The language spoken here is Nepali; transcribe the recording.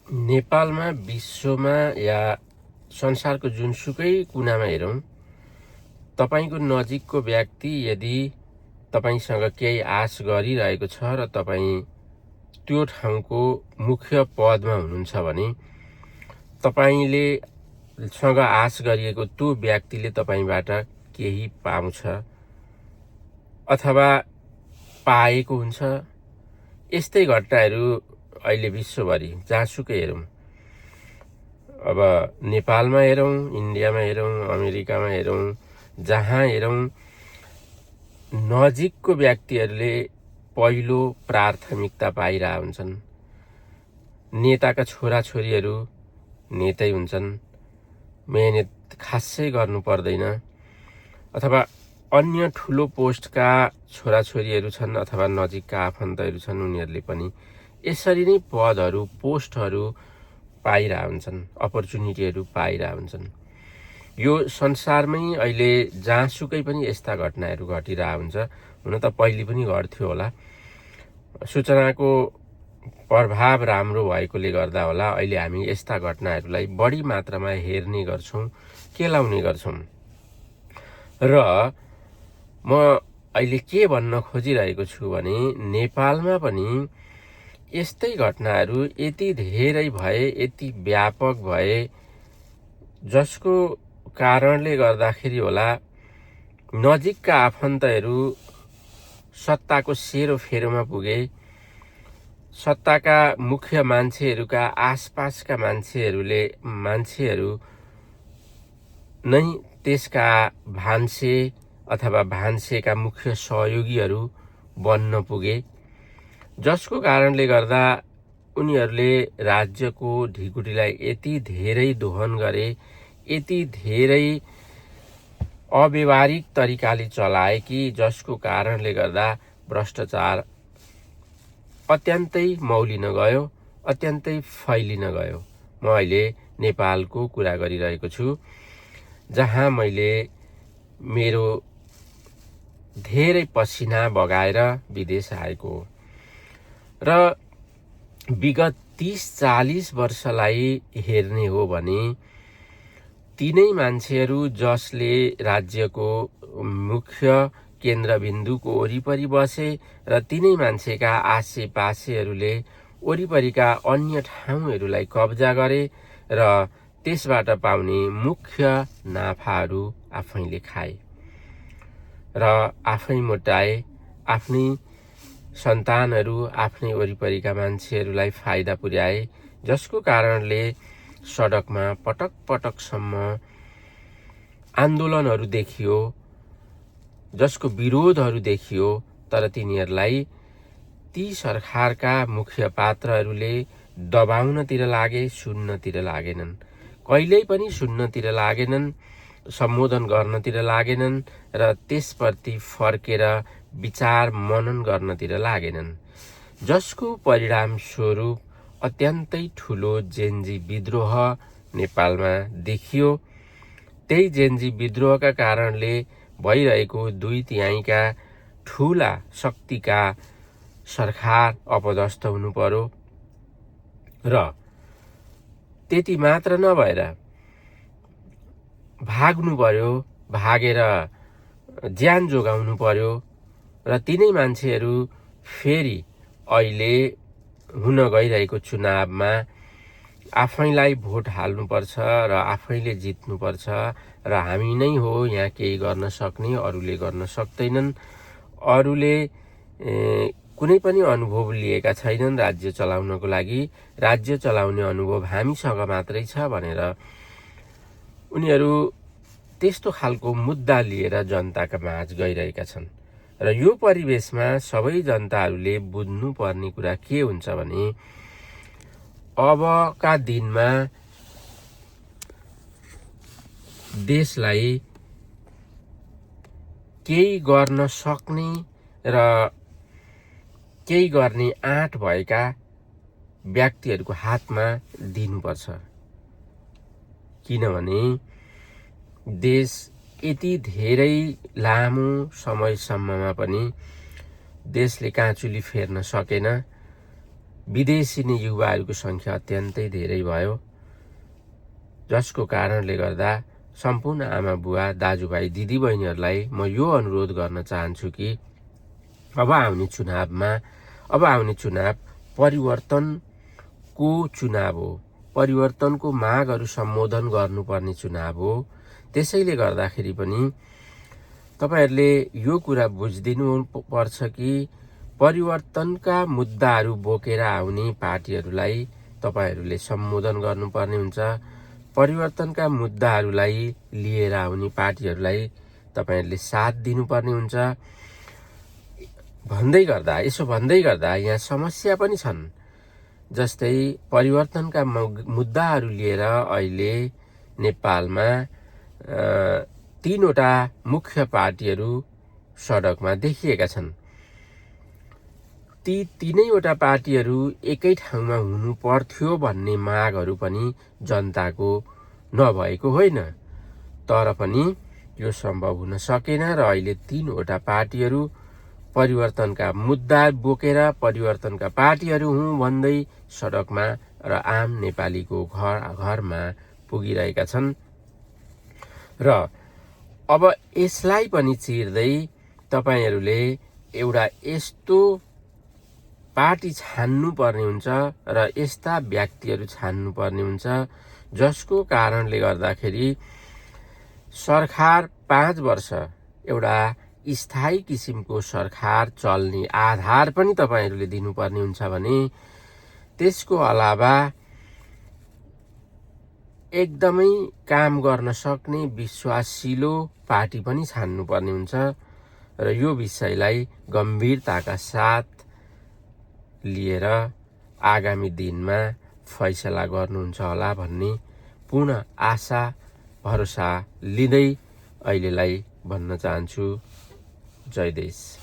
नेपालमा विश्वमा या संसारको जुनसुकै कुनामा हेरौँ, तपाईको नजिकको व्यक्ति यदि तपाईसँग केही आश गरिरहेको छ र तपाईँ त्यो ठाउँको मुख्य पदमा हुनुहुन्छ भने तपाईले सँग आश गरिएको त्यो व्यक्तिले तपाईबाट केही पाउँछ अथवा पाएको हुन्छ। यस्तै घटनाहरू अहिले विश्वभरि जहाँसुकै हेरौँ, अब नेपालमा हेरौँ, इन्डियामा हेरौँ, अमेरिकामा हेरौँ, जहाँ हेरौँ नजिकको व्यक्तिहरूले पहिलो प्राथमिकता पाइरहेका हुन्छन्। नेताका छोराछोरीहरू नेतै हुन्छन्, मेहनत खासै गर्नु पर्दैन, अथवा अन्य ठुलो पोस्टका छोराछोरीहरू छन् अथवा नजिकका आफन्तहरू छन्, उनीहरूले पनि यसरी नै पदहरू पोस्टहरू पाइरहेका हुन्छन्, अपर्च्युनिटीहरू पाइरहेका हुन्छन्। यो संसारमै अहिले जहाँसुकै पनि यस्ता घटनाहरू घटिरहेको हुन्छ। हुन त पहिले पनि घट्थ्यो होला, सूचनाको प्रभाव राम्रो भएकोले गर्दा होला अहिले हामी यस्ता घटनाहरूलाई बढी मात्रामा हेर्ने गर्छौँ, केलाउने गर्छौँ। र म अहिले के भन्न खोजिरहेको छु भने नेपालमा पनि यस्तै घटनाहरू यति धेरै भए, यति व्यापक भए, जसको कारणले गर्दाखेरि होला नजिकका आफन्तहरू सत्ताको सेरोफेरोमा पुगे, सत्ताका मुख्य मान्छेहरूका आसपासका मान्छेहरू नै त्यसका भान्से अथवा भान्सेका मुख्य सहयोगीहरू बन्न पुगे, जसको कारणले गर्दा उनीहरूले राज्यको ढिकुटीलाई यति धेरै दोहन गरे, यति धेरै अव्यवहारिक तरिकाले चलाए कि जसको कारणले गर्दा भ्रष्टाचार अत्यन्तै मौलिन गयो, अत्यन्तै फैलिन गयो। म अहिले नेपालको कुरा गरिरहेको छु, जहाँ मैले मेरो धेरै पसिना बगाएर विदेश आएको हो र विगत 30-40 वर्षलाई हेर्ने हो भने तीनै मान्छेहरू जसले राज्यको मुख्य केन्द्रबिन्दुको वरिपरि बसे र तीनै मान्छेका आसेपासेहरूले वरिपरिका अन्य ठाउँहरूलाई कब्जा गरे र त्यसबाट पाउने मुख्य नाफाहरू आफैले खाए र आफै मोटाए, आफ्नै सन्तानहरू, आफ्नै वरिपरिका मान्छेहरूलाई फाइदा पुर्याए, जसको कारणले सडकमा पटक पटकसम्म आन्दोलनहरू देखियो, जसको विरोधहरू देखियो। तर तिनीहरूलाई ती सरकारका मुख्य पात्रहरूले दबाउनतिर लागे, सुन्नतिर लागेनन्। कहिल्यै पनि सुन्नतिर लागेनन्, सम्बोधन गर्नतिर लागेनन् र त्यसप्रति फर्केर विचार मनन गर्नतिर लागेनन्, जसको परिणाम स्वरूप अत्यन्तै ठुलो जेन्जी विद्रोह नेपालमा देखियो। त्यही जेन्जी विद्रोहका कारणले भइरहेको 2/3 ठूला शक्तिका सरकार अपदस्थ हुनु पर्यो र त्यति मात्र नभएर भाग्नु पर्यो, भागेर ज्यान जोगाउनु पर्यो र तिनै मान्छेहरू फेरि अहिले हुन गइरहेको चुनावमा आफैलाई भोट हाल्नुपर्छ र आफैले जित्नुपर्छ र हामी नै हो यहाँ केही गर्न सक्ने, अरूले गर्न सक्दैनन्, अरूले कुनै पनि अनुभव लिएका छैनन् राज्य चलाउनको लागि, राज्य चलाउने अनुभव हामीसँग मात्रै छ भनेर उनीहरू त्यस्तो खालको मुद्दा लिएर जनताका माझ गइरहेका छन्। र यो परिवेशमा सबै जनताहरूले बुझ्नुपर्ने कुरा के हुन्छ भने अबका दिनमा देशलाई केही गर्न सक्ने र केही गर्ने आँट भएका व्यक्तिहरूको हातमा दिनुपर्छ, किनभने देश यति धेरै लामो समयसम्ममा पनि देशले काँचुली फेर्न सकेन विदेशी नै युवाहरूको सङ्ख्या अत्यन्तै धेरै भयो, जसको कारणले गर्दा सम्पूर्ण आमा बुवा दाजुभाइ दिदीबहिनीहरूलाई म यो अनुरोध गर्न चाहन्छु कि अब आउने चुनाव परिवर्तनको चुनाव हो, परिवर्तनको मागहरू सम्बोधन गर्नुपर्ने चुनाव हो। त्यसैले गर्दाखेरि पनि तपाईहरूले यो कुरा बुझिदिनु पर्छ कि परिवर्तनका मुद्दाहरू बोकेर आउने पार्टीहरूलाई तपाईहरूले सम्बोधन गर्नुपर्ने हुन्छ। परिवर्तनका मुद्दाहरूलाई लिएर आउने पार्टीहरूलाई तपाईहरूले साथ दिनुपर्ने हुन्छ। यसो भन्दै गर्दा यहाँ समस्या पनि छन्। जस्तै परिवर्तनका मुद्दाहरू लिएर अहिले नेपालमा 3वटा मुख्य पार्टीहरू सडकमा देखिएका छन्। ती 3वटा पार्टीहरू एकै ठाउँमा हुनु पर्थ्यो भन्ने मागहरू पनि जनताको नभएको होइन, तर पनि यो सम्भव हुन सकेन र अहिले 3वटा पार्टीहरू परिवर्तनका मुद्दा बोकेर परिवर्तनका पार्टीहरू हुँ भन्दै सडकमा र आम नेपालीको घरमा पुगिरहेका छन्। र अब यसलाई पनि चिर्दै तपाईहरूले एउटा यस्तो पार्टी छान्नु पर्ने हुन्छ र यस्ता व्यक्तिहरू छान्नु पर्ने हुन्छ जसको कारणले गर्दाखेरि सरकार 5 वर्ष एउटा स्थायी किसिमको सरकार चल्ने आधार पनि तपाईहरूले दिनुपर्ने हुन्छ भने त्यसको अलावा एकदमै काम गर्न सक्ने विश्वासिलो पार्टी पनि छान्नुपर्ने हुन्छ र यो विषयलाई गम्भीरताका साथ लिएर आगामी दिनमा फैसला गर्नुहुन्छ होला भन्ने पूर्ण आशा भरोसा लिँदै अहिलेलाई भन्न चाहन्छु। जय देश।